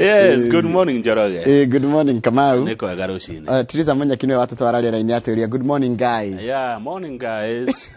Yes, good morning, Njoroge. Good morning, Kamau. Nĩ kwega rũcinĩ. Teresa Munyaki nĩwe watũtwara rĩera-inĩ atũria good morning, guys. Yeah, morning, guys.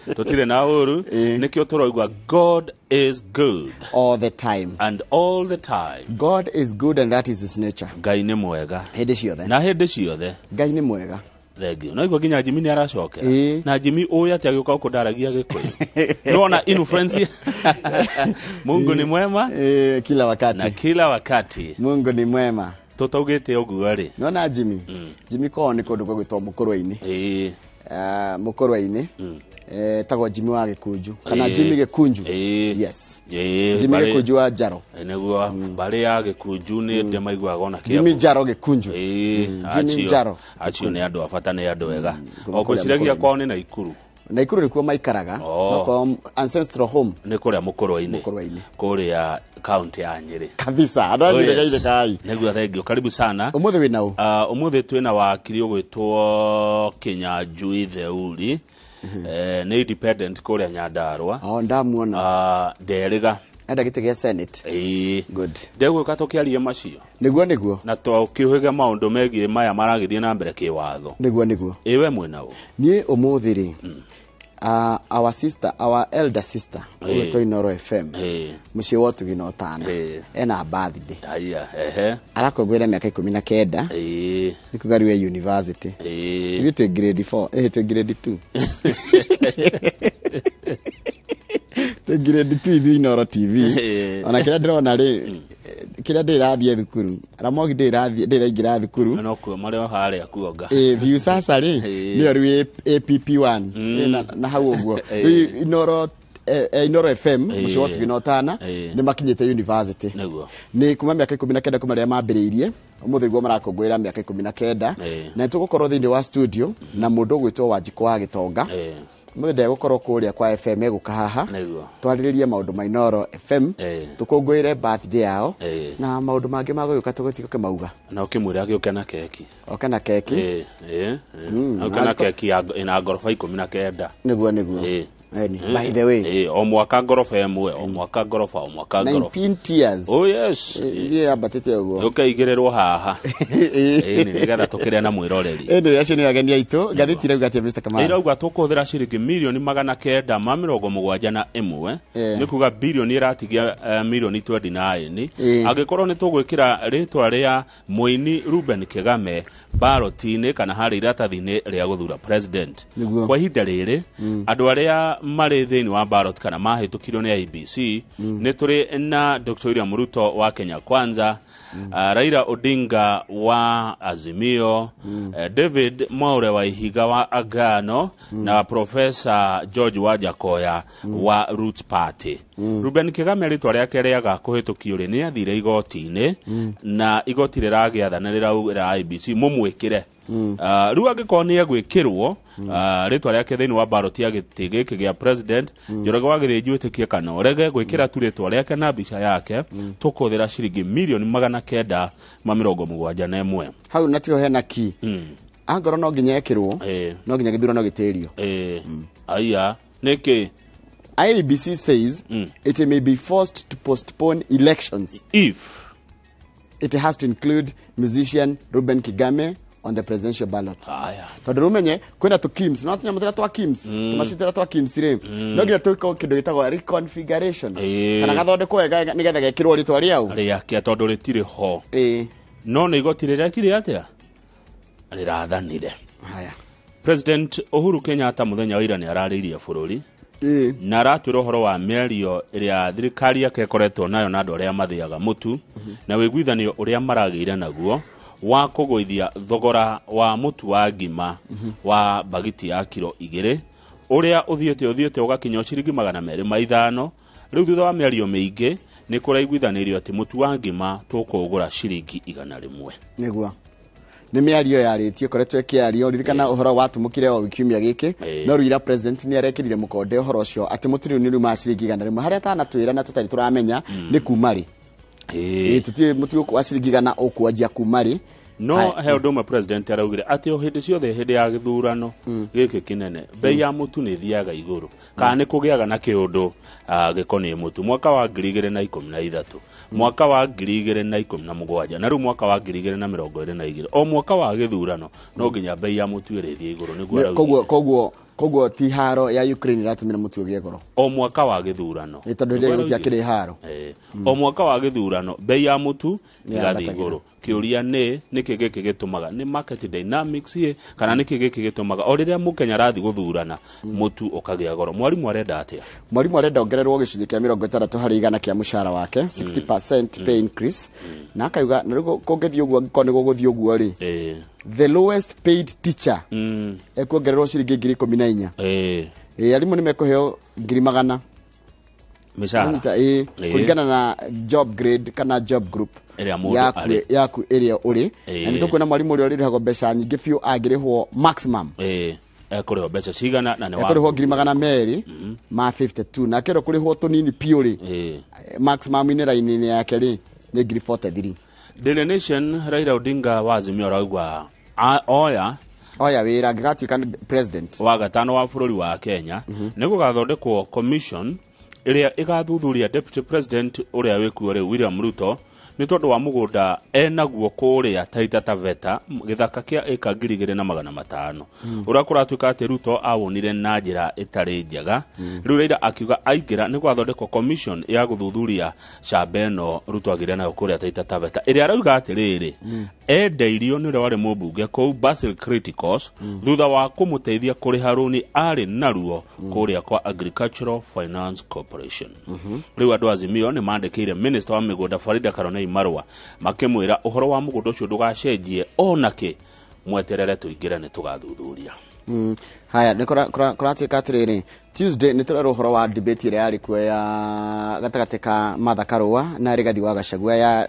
Tũtirĩ na ũru. Nĩkĩo tũroigua God is good all the time and all the time. God is good and that is his nature. Ngai nĩ mwega hĩndĩ ciothe na hĩndĩ ciothe. Ngai nĩ mwega. Thengio. No igua nginya Jimmy nĩ aracokera. Ĩĩ. Na Jimmy ũĩ atĩ agĩũka gũkũ ndaragia Gĩkũyũ. Nĩwona influence. Mungu ni mwema Kila wakati na kila wakati. Mungu ni mwema. Tũtaugĩte ũguo rĩ. Nona Jimmy, Jimmy kwao nĩ kũndũ gwĩtwo Mũkũrwe-inĩ. Mũkũrwe-inĩ tagwo Jimmy wa Gĩkunju kana Jimmy Gĩkunju. Yes. Jimmy Gĩkunju wa Njaro. Nĩguo mbarĩ ya Gĩkunju nĩ ndĩ maiguaga ona Jimmy Njaro Gĩkunju. Jimmy Acio Njaro. Acio nĩ andũ a bata, nĩ andũ ega. Kuma O kũrĩa gwĩciragia Mũkũrwe-inĩ. kwao nĩ Naikuru. Naikuru nĩkuo maikaraga. Oh. No kwao ancestral home nĩ kũrĩa Mũkũrwe-inĩ. Mũkũrwe-inĩ. Kũrĩa kaunti ya Nyĩrĩ. Kabisa, andũ a Oh, Nyĩrĩ yes. geithĩ kai. Nĩguo, thengio, karibu sana. Ũmũthĩ wĩna ũ? Ũmũthĩ twĩna wakiri ũgwĩtwo Kĩnyanjui Theuri. Nĩ independent kũrĩa Nyandarua. Oh, ndamuona. Nderĩga. Enda gĩtĩ gĩa Senate. Ĩĩ. Good. Ndegũka tũkĩarie macio Nĩguo. Na tũkĩũhĩge maũndũ megiĩ maya maragĩthiĩ na mbere kĩwatho. Nĩguo. Ĩ we mwĩna ũ? Niĩ ũmũthĩ rĩ, our sister, our elder sister ũgwĩtwo Inoro FM, mũciĩ wa ũtugi na ũtana, ena birthday. Aya, ehe. Arakũngũĩra mĩaka 19. Nĩ kuga rĩu e university. Ithuĩ twĩ grade 4, twĩ grade 2, twĩ grade 2 ithuĩ Inoro TV. Ona kĩrĩa ndĩrona rĩ, kĩrĩa ndĩrathiĩ thukuru, Ramogi ndĩrathiĩ, ndĩraingĩra thukuru. No kuo marĩ o harĩa kuonga. Viusasa rĩ, nĩyo rĩu APP1. Na hau ũguo. Rĩu Inoro Inoro FM, mũciĩ wa ũtugi na ũtana, nĩ makinyĩte university. Nĩ kuma mĩaka 19 kuma rĩrĩa mambĩrĩirie, ũmũthĩ nĩguo marakũngũĩra mĩaka 19. Na nĩ tũgũkorwo thĩinĩ wa studio na mũndũ ũgwĩtwo Wanjikũ wa Gĩtonga. Ũmũthĩ ndegũkorwo kũrĩa kwa FM, egũka haha twarĩrĩrie maũndũ ma Inoro FM, tũkũngũĩre birthday yao na maũndũ mangĩ magũgĩũka tũgũthiĩ gũkĩmauga. Na ũkĩmwĩra agĩũke na keki. Oke na keki. Ĩĩ, na keki ĩna ngoroba 19. Nĩguo. Eni, by the way, Ĩĩ, o mwaka ngoroba ĩmwe, o mwaka ngoroba, o mwaka ngoroba. 19 tiers. Oh yes. Ithiĩ yambatĩte ũguo. Ũkaigĩrĩrwo haha. Ĩĩ, nĩ nĩgetha tũkĩrĩa na mwĩroreri. Ĩndĩ acio nĩ ageni aitũ. Ngathĩti irauga atĩa, Mr. Kamau? Ĩrauga tũkũhũthĩra ciringi mirioni 971. Nĩ kuga bilioni ĩratigia mirioni 29 angĩkorwo nĩ tũgwĩkĩra rĩtwa rĩa mũini Ruben Kigame ballot-inĩ kana harĩa iratathi-inĩ rĩa gũthura president. Kwa ihinda rĩrĩ andũ arĩa marĩ thĩinĩ wa ballot kana mahĩtũkirio nĩ IEBC nĩ tũrĩ na Dr. William Ruto wa Kenya Kwanza, Raila Odinga wa Azimio, David Mwaure wa Ihiga wa Agano na Professor George Wajakoya wa Roots Party. Ruben Kigame rĩtwa rĩake rĩaga kũhĩtũkio rĩ, nĩ athire igoti-inĩ na igoti rĩragĩathana rĩraugĩra IEBC mũmwĩkĩre. Rĩu angĩkorwo nĩ egwĩkĩrwo rĩtwa rĩake thĩinĩ wa ballot ya gĩtĩ gĩkĩ gĩa president, Njoroge wa Gĩthĩnji, wĩtĩkie kana ũrege, gwĩkĩra tu rĩtwa rĩake na mbica yake tũkũhũthĩra ciringi mirioni 971. Hau na tiho hena ki angorwo no nginya ekĩrwo, no nginya gĩthurano gĩtĩrio. Ĩĩ, aya nĩkĩ? IEBC says it may be forced to postpone elections if it has to include musician Ruben Kigame on the presidential ballot. Aya. Tondũ rũmenye kwĩna tũ KIMS, no tũnyamũ tũrĩa twa KIMS, tũmacini tũrĩa twa KIMS rĩ, no nginya twĩkwo kĩndũ gĩtagwo reconfiguration kana gathondekwo wega nĩgetha gekĩrwo rĩtwa rĩau rĩake tondũ rĩtirĩ ho. No nĩ igoti rĩrekire atĩa? Rĩrathanire. Haya. President Uhuru Kenyatta mũthenya wa ira nĩ ararĩirie bũrũri na aratwĩra ũhoro wa mĩario ĩrĩa thirikari yake ĩkoretwo nayo na andũ arĩa mathĩaga mũtu na wĩiguithanio ũrĩa maragĩire naguo wa kũgũithia thogora wa mũtu wa ngima wa bagiti ya kiro 2 ũrĩa ũthiĩte ũgakinya ciringi 205. Rĩu thutha wa mĩario mĩingĩ nĩ kũraiguithanĩrio atĩ mũtu wa ngima tũkũũgũra ciringi 100. Nĩguo, nĩ mĩario yarĩtio, ĩkoretwo ĩkĩario. Ririkana ũhoro watumũkire o kiumia gĩkĩ, no rĩu ira president nĩ arekĩrire mũkonde ũhoro ũcio atĩ mũtu rĩu nĩ rĩu ma ciringi 100, harĩa atanatwĩra na tũtarĩ tũramenya nĩ kuma rĩ. Tũtiĩ mũtu wa ciringi 100 ũkwanjia kuma rĩ. No he ũndũ ũmwe president araugire atĩ o hĩndĩ ciothe hĩndĩ ya gĩthurano gĩkĩ kĩnene bei ya mũtu nĩ ĩthiaga igũrũ kana nĩ kũgĩaga na kĩũndũ gĩkoniĩ mũtu mwaka wa 2013, mwaka wa 2017 na rĩu mwaka wa 2022 o mwaka wa gĩthurano no nginya bei ya mũtu ĩrĩthiĩ igũrũ nĩguo araugire. Koguo ti haro ya Ukraine ĩratũmĩra mũtu ũgĩe goro o mwaka wa gĩthurano, nĩ tondũ hĩndĩ ĩyo gũtiakĩrĩ haro. O mwaka wa gĩthurano bei ya mũtu ĩgathiĩ igũrũ. Kĩũria nĩ nĩkĩ gĩkĩ gĩtũmaga, nĩ market dynamics ĩ kana nĩkĩ gĩkĩ gĩtũmaga o rĩrĩa mũkenya arathiĩ gũthurana mũtu ũkagĩa goro? Mwarimũ arenda atĩa? Mwarimũ arenda ongererwo gĩcunjĩ kĩa 60% kĩa mũcara wake, 60% pay increase, na akauga na rĩu kũngĩthiĩ ũguo angĩkorwo nĩ gũgũthiĩ ũguo rĩ, the lowest paid teacher ekuongererwo ciringi 14,000. Arimũ nĩ mekũheo 100,000 mĩcara kũringana na job grade kana job group yaku ĩrĩa ũrĩ. Na nĩ tũkuona mwarimũ ũrĩa ũrĩrĩhagwo mbeca nyingĩ biũ angĩrĩhwo maximum ekũrĩhwo mbeca cigana, na nĩ ekũrĩhwo 252,000, na akĩrwo kũrĩhwo tũnini biũ rĩ, maximum inĩ raini-inĩ yake rĩ nĩ 43,000. Daily Nation, Raila Odinga wa Azimio arauga oya wĩra angĩgatuĩka president wa gatano wa bũrũri wa Kenya, nĩ gũgathondekwo commission ĩrĩa ĩgathuthuria deputy president ũrĩa wĩkuo rĩu William Ruto nĩ tondũ wa mũgũnda enaguo kũrĩa Taita Taveta gĩthaka kĩa ĩka 2,500 ũrĩa kũratuĩka atĩ Ruto awonire na njĩra ĩtarĩ njega. Rĩu Raila akiuga aingĩra nĩ gwathondekwo commission ya gũthuthuria camba ĩno Ruto agĩire nayo kũrĩa Taita Taveta ĩrĩa arauga atĩrĩrĩ endeirio nĩ ũrĩa warĩ mũmbunge kũu Basil Criticos thutha wa kũmũteithia kũrĩha rũni arĩ naruo kũrĩa kwa Agricultural Finance Corporation. Rĩu andũ Azimio nĩ mandĩkĩire minister wa mĩgũnda Farida Karonei marũa makĩmwĩra ũhoro wa mũgũnda ũcio ndũgacenjie onakĩ, mweterere tũingĩre nĩ tũgathuthuria. Haya, nĩ kũratuĩka atĩrĩrĩ, Tuesday nĩ tũrerwo ũhoro wa debate ĩrĩa yarĩ kuo ya gatagatĩ ka Martha Karua na Rigathi wa Gachagua ya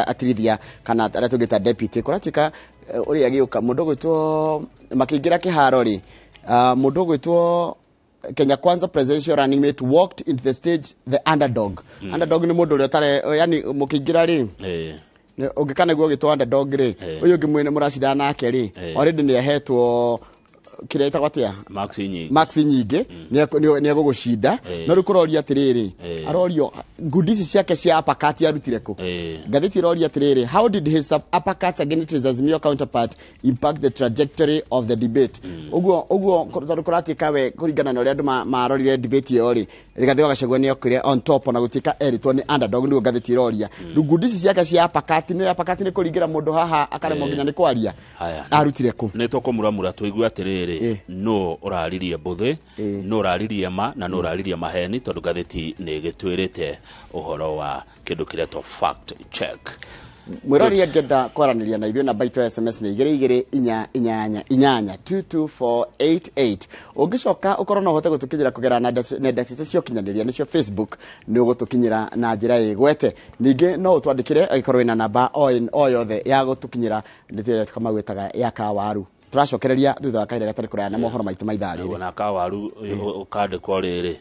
atirithia kana arĩa tũngĩta deputy. Kũratuĩka ũrĩa gĩũka mũndũ ũgwĩtwo makĩingĩra kĩharo rĩ, mũndũ ũgwĩtwo Kenya Kwanza presidential running mate walked into the stage the underdog. Underdog nĩ mũndũ ũrĩa ũtarĩ, yani mũkĩingĩra rĩ, ũngĩkana guo ũgĩtwo underdog rĩ, ũyũ ũngĩ mwene mũracindana nake rĩ, already nĩ ahetwo kĩrĩa ĩtagwo atĩa, max nyingĩ, nĩ egũgũcinda. No rĩu kũroria atĩrĩrĩ, arorio ngundi ici ciake cia uppercut arutire kũ? Ngathĩti ĩroria atĩrĩrĩ, how did his uppercuts against his Azimio counterpart impact the trajectory of the debate? Ũguo tondũ kũratuĩka we kũringana na ũrĩa andũ marorire debate ĩyo rĩ, Rigathi wa Gachagua nĩ okire on top ona gũtuĩka erĩtwo nĩ underdog, nĩguo ngathĩti ĩroria. Rĩu ngundi ici ciake cia uppercut nĩ uppercut nĩ kũringĩra mũndũ haha akaremwo nginya nĩ kwaria, arutire kũ? Nĩ tũkũmuramura tũigue atĩrĩrĩ, no ũraririe mbũthĩ, no ũraririe ma na no ũraririe maheni, tondũ ngathĩti nĩ ĩgĩtwĩrĩte ũhoro wa kĩndũ kĩretwo fact check. Mwĩrori angĩenda kwaranĩria na ithuĩ namba itũ ya SMS nĩ 22488 22488. Ũngĩcoka ũkorwo no ũhote gũtũkinyĩra kũgerera nenda citũ cia ũkinyanĩria nĩcio Facebook, nĩ ũgũtũkinyĩra na njĩra ĩgwete. Ningĩ no ũtwandĩkĩre angĩkorwo wĩna namba o yothe ya gũtũkinyĩra, nĩ tũrĩa Kamau ĩtaga ya kawaru. Tũracokereria thutha wa kahinda gatarĩ kũraya na mohoro maitũ ma ithaa rĩrĩ. Na kawaru ũkandĩkwo rĩrĩ,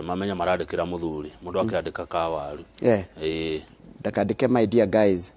mamenya marandĩkĩra mũthuri, mũndũ akĩandĩka kawaru. Ndakandĩke my dear guys.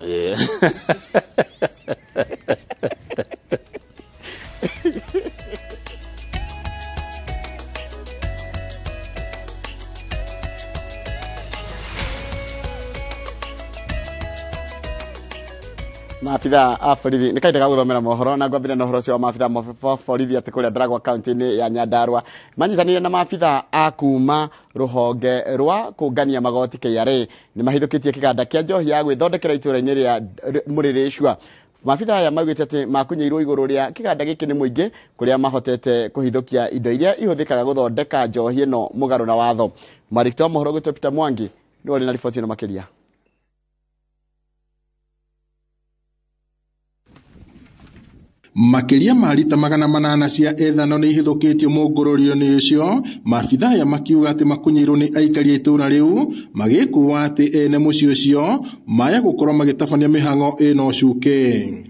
Maabitha a borithi nĩ kahinda ga gũthomera mohoro, na ngwambĩrĩria na ũhoro ũcio wa maabitha ma borithi atĩ kũrĩa Ndaragwa kaunti-inĩ ya Nyandarua manyitanĩire na maabitha a kuma rũhonge rwa kũngania magoti KRA nĩ mahithũkĩtie kĩganda kĩa njohi ya gwĩthondekera itũũra-inĩ rĩa Mũrĩrĩcua. Maabitha aya maugĩte atĩ makunyĩirwo igũrũ rĩa kĩganda gĩkĩ nĩ mũingĩ kũrĩa mahotete kũhithũkia indo iria ihũthĩkaga gũthondeka njohi ĩno mũgarũ na watho. Mwandĩki wa mohoro gwĩtwo Peter Mwangi nĩwe ũrĩ na riboti ĩno makĩria. Makĩria ma rita 800 cia ethano nĩ ihithũkĩtio mũngũrũrio-inĩ ũcio, maabitha aya makiuga atĩ makunyĩirwo nĩ aikari a itũũra rĩu magĩkua atĩ ene mũciĩ ũcio maya gũkorwo magĩtabania mĩhang'o ĩno cuke.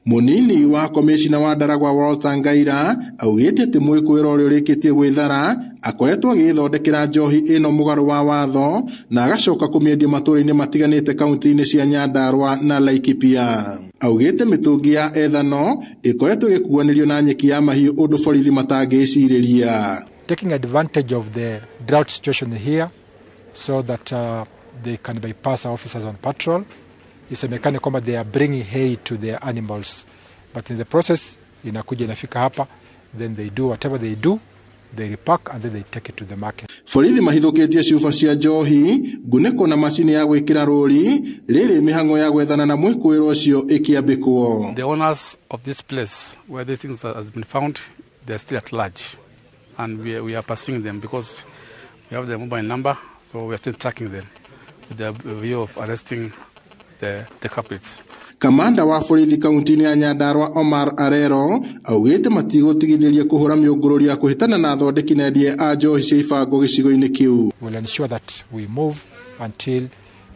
Munini wa komishina wa Ndaragwa Walter Ngaira augĩte atĩ mwĩkũĩro ũrĩa ũrĩkĩtie gwĩthara akoretwo agĩthondekera njohi ĩno mũgarũ wa watho na agacoka kũmĩendia matũũra-inĩ matiganĩte kaunti-inĩ cia Nyandarua na Laikipia. Augĩte mĩtũngi ya ethano ĩkoretwo ĩgĩkuanĩrio na nyeki ya mahiũ ũndũ borithi matangĩcirĩria. Taking advantage of the drought situation here so that they can bypass our officers on patrol. Isemekane kwamba they are bringing hay to their animals, but in the process inakuja inafika hapa, then they do whatever they do, they repack and then they take it to the market. Borithi mahithũkĩtie cuba cia njohi, ngunĩko na macini ya gwĩkĩra rũri rĩrĩ mĩhang'o ya gwethana na mwĩkũĩrwo ũcio ĩkĩambĩkwo. The owners of this place where these things has been found, they are still at large, and we are pursuing them because we have their mobile number, so we are still tracking them with the view of arresting the culprits. Kamanda wa borithi kaunti-inĩ ya Nyandarua Omar Arero augĩte matigũtigithĩria kũhũra mĩũngũrũrio ya kũhĩtana na athondeki na endia a njohi cia ibango gĩcigo-inĩ kĩu. We'll ensure that we move until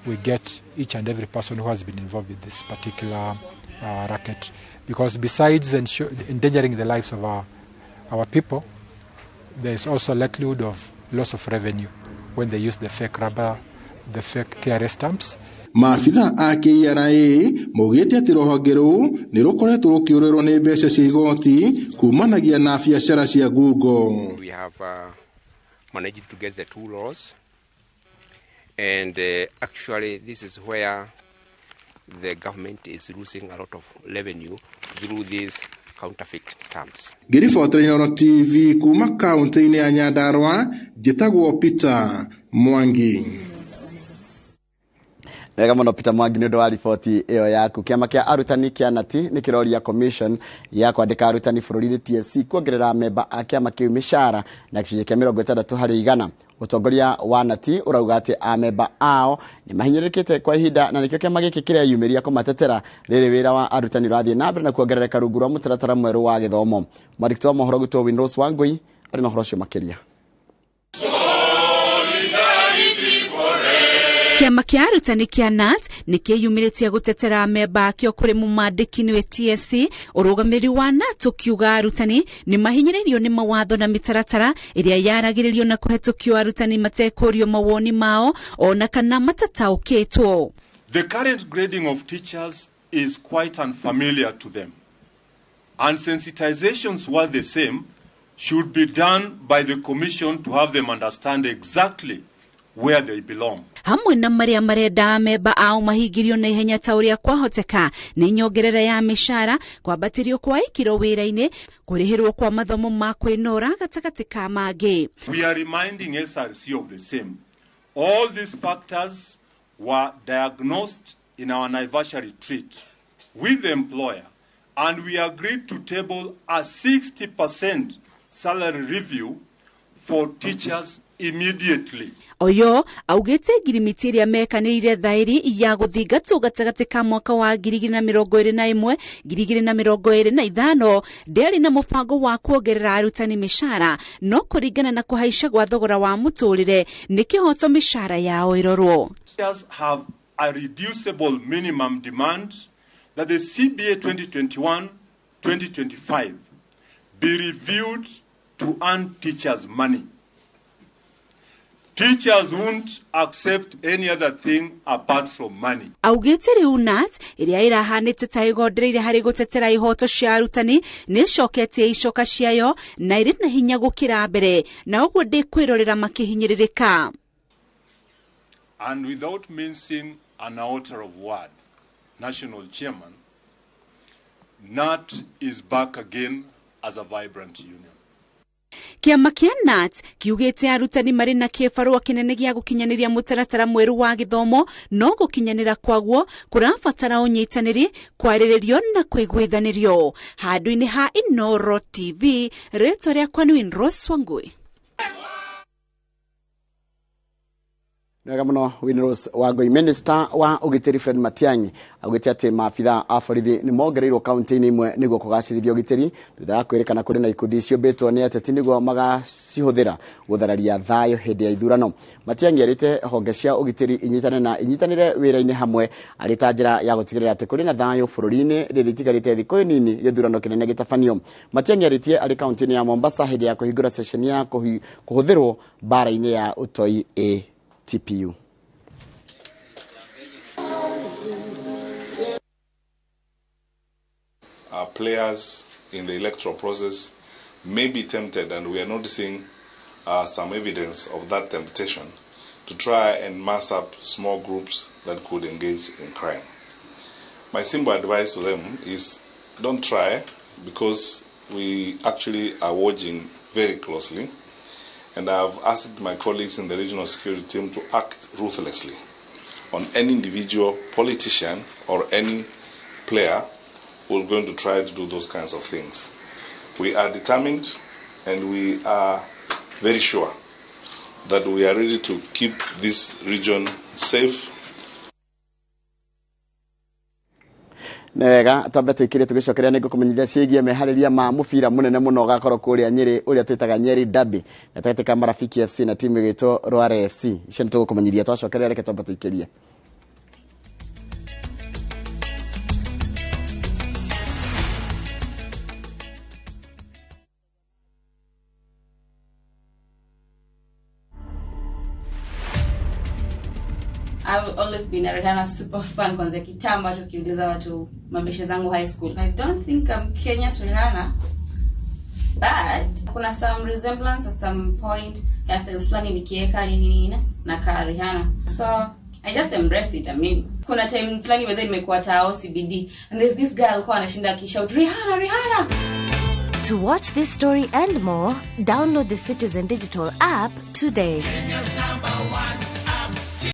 we get each and every person who has been involved in this particular racket, because besides endangering the lives of our people, there is also likelihood of loss of revenue when they use the fake rubber, the fake KRA stamps. Maabitha a KRA maugĩte atĩ rũhonge rũu nĩ rũkoretwo rũkĩũrĩrwo nĩ mbeca cia igoti kumanagia na biacara cia ngungo. We have managed to get the two laws, and actually this is where the government is losing a lot of revenue through these counterfeit stamps. Ngĩribotera Inooro TV kuma kaunti-inĩ ya Nyandarua, njĩtagwo Peter Mwangi. Wega mũno Peter Mwangi nĩ ũndũ wa riboti ĩyo yaku. Kĩama kĩa arutani kĩa Nati nĩ kĩroria commission ya kwandĩka arutani bũrũri-inĩ TSC kuongerera memba a kĩama kĩu mĩcara na gĩcunjĩ kĩa 60%. Ũtongoria wa Nati ũrauga atĩ amemba ao nĩ mahinyĩrĩrĩkĩte kwa ihinda na nĩkĩo kĩama gĩkĩ kĩreyumĩria kũmatetera rĩrĩ wĩra wa arutani ũrathiĩ na mbere na kuongerereka rungu rwa mũtaratara mwerũ wa gĩthomo. Mwandĩki wa mohoro gwitũ Winrose Wangui arĩ na ũhoro ũcio makĩria. Kĩama kĩa arutani kĩa NAT nĩ kĩyumĩrĩtie gũtetera amemba akĩo kũrĩ mũmandĩki nĩwe TSC. Ũrũgamĩrĩri wa NAT ũkiuga arutani nĩ mahinyĩrĩirio nĩ mawatho na mĩtaratara ĩrĩa yaragĩrĩrio na kũhetũkio arutani matekũrio mawoni mao ona kana matataũkĩtwo. The current grading of teachers is quite unfamiliar to them, and sensitizations were the same should be done by the commission to have them understand exactly where they belong. Hamwe na marĩa marenda amemba ao mahingirio na ihenya ta ũrĩa kwahoteka nĩ nyongerera ya mĩcara, kwambatĩrio kwa ikĩro wĩra-inĩ, kũrĩhĩrwo kwa mathomo ma kwĩnora gatagatĩ ka mangĩ. We are reminding SRC of the same. All these factors were diagnosed in our Naivasha retreat with the employer, and we agreed to table a 60% salary review for teachers immediately. Oyo augĩte ngirimiti ĩrĩa mekanĩire thaĩri ya gũthingatwo gatagatĩ ka mwaka wa 2021 2025 ndĩarĩ na mũbango wa kuongerera arutani mĩcara, no kũringana na kũhaica gwa thogora wa mũtũrĩre nĩ kĩhoto mĩcara yao ĩrorwo. Teachers have a reducible minimum demand that the CBA 2021-2025 be reviewed to earn teachers money. Teachers won't accept any other thing apart from money. Augĩte rĩu NAT ĩrĩa ĩrahanĩte ta ĩgondereire harĩ gũtetera ihoto cia arutani nĩ ĩcoketie icoka ciayo na ĩrĩ na hinya gũkĩra mbere, na ũguo ndĩkwĩrorera makĩhinyĩrĩrĩka. And without mincing an iota of word, National Chairman, NAT is back again as a vibrant union. Kĩama kĩa NAT kiugĩte arutani marĩ na kĩbarũa kĩnene gĩa gũkinyanĩria mũtaratara mwerũ wa gĩthomo, no gũkinyanĩra kwaguo kũrabatara ũnyitanĩri, kwarĩrĩrio na kũiguithanĩrio. Handũ-inĩ ha Inooro TV, rĩtwa rĩakwa nĩ Winrose Wangui. Wega mũno Winrose Wangui. Minister wa ũgitĩri Fred Matiang'i augĩte atĩ maabitha a borithi nĩ mongereirwo kaunti-inĩ imwe nĩguo kũgacĩrithia ũgitĩri thutha wa kwĩrĩkana kũrĩ na ikundi ciũmbĩtwo nĩ ateti nĩguo magacihũthĩra gũthararia thayũ hĩndĩ ya ithurano. Matiang'i erĩte honge cia ũgitĩri inyitane na inyitanĩre wĩra-inĩ hamwe arĩ ta njĩra ya gũtigĩrĩra atĩ kũrĩ na thayũ bũrũri-inĩ rĩrĩ itigarĩte thikũ nini gĩthurano kĩnene gĩtabanio. Matiang'i arĩtie arĩ kaunti-inĩ ya Mombasa hĩndĩ ya kũhingũra ceceni ya kũhũthĩrwo mbara-inĩ ya ũtoi ATPU. players in the electoral process may be tempted, and we are noticing some evidence of that temptation, to try and mass up small groups that could engage in crime. My simple advice to them is don't try, because we actually are watching very closely, and I've asked my colleagues in the regional security team to act ruthlessly on any individual politician or any player who's going to try to do those kinds of things. We are determined, and we are very sure that we are ready to keep this region safe. Nĩ wega twambe twĩkĩre tũgĩcokeria nĩ ngũkũmenyithia ciĩgiĩ meharĩria ma mũbira mũnene mũno ũgakorwo kũrĩa Nyĩrĩ ũrĩa twĩtaga Nyeri Derby gatagatĩ ka Marafiki FC na timu ĩgwĩtwo Rware FC. Icio nĩ tũgũkũmenyithia twacokeria, reke twambe tũikĩrie. I've always been a Rihanna super fan kwanzia kitambo, hata ukiuliza watu mabeshe zangu high school. I don't think I'm Kenya's Rihanna, but kuna some resemblance at some point, hairstyles fulani nikieka nini nini na ka Rihanna. So I just embrace it. I mean, kuna time fulani whether imekuwa tao CBD and there's this girl alikuwa anashinda akishout Rihanna, Rihanna. To watch this story and more, download the Citizen Digital app today. Kenya's number